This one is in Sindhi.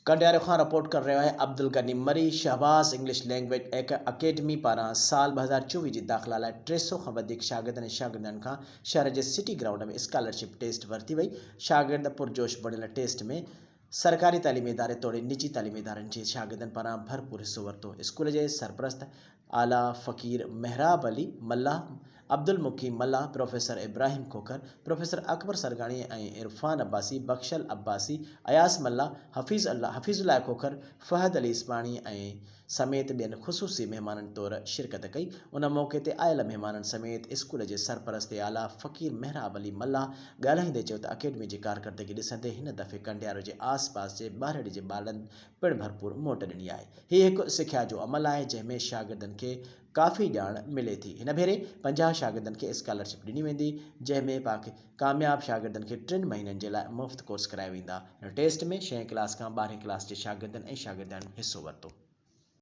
ڪنڊيارو کان رپورٽ ڪري رهيو آهي Abdul Ghani Marri, Shahbaz English language academy پاران سال 2024 جي داخلا لاء 300 کان وڌيڪ شاگردن ۽ شاگردياڻين کان شهر جي سٽي گرائونڊ ۾ اسڪالرشپ ٽيسٽ ورتي وئي، شاگرد پرجوش بڻيل ٽيسٽ ۾ سرڪاري تعليمي اداري توڙي نجي تعليمي ادارن جي شاگردن پاران ڀرپور حصو ورتو، اسڪول جي سرپرست اعليٰ فقير محراب علي ملاح، عبدالمقيم ملاح، پروفيسر ابراهيم کوکر، پروفيسر اڪبر سرگاڻي ۽ عرفان عباسي، بخشل عباسي، اياز ملاح، حفيظ الله حفيظ الله کوکر، فهد علي اسپاڻي ۽ سميت ٻين خصوصي مهمانن طور شرڪت ڪئي. ان موقعي تي آيل مهمانن سميت اسڪول جي سرپرست اعليٰ فقير محراب علي ملاح ڳالهائيندي چيو ته اڪيڊمي جي ڪارڪردگي ڏسندي هن دفعي ڪنڊيارو جي آس پاس جي ٻهراڙي جي ٻارڙن پڻ ڀرپور موٽ ڏني آهي. هي هڪ سکيا جو عمل آهي جنهن ۾ شاگردن کي ڪافي ڄاڻ ملي ٿي. هن ڀيري 50 شاگردن کي اسڪالرشپ ڏني ويندي جنهن ۾ ڪامياب شاگردن کي ٽن مهينن جي لاء مفت ڪورس ڪرايا ويندا. هن ٽيسٽ ۾ ڇهين ڪلاس کان ٻارهين ڪلاس جي شاگردن ۽ شاگردياڻين حصو ورتو.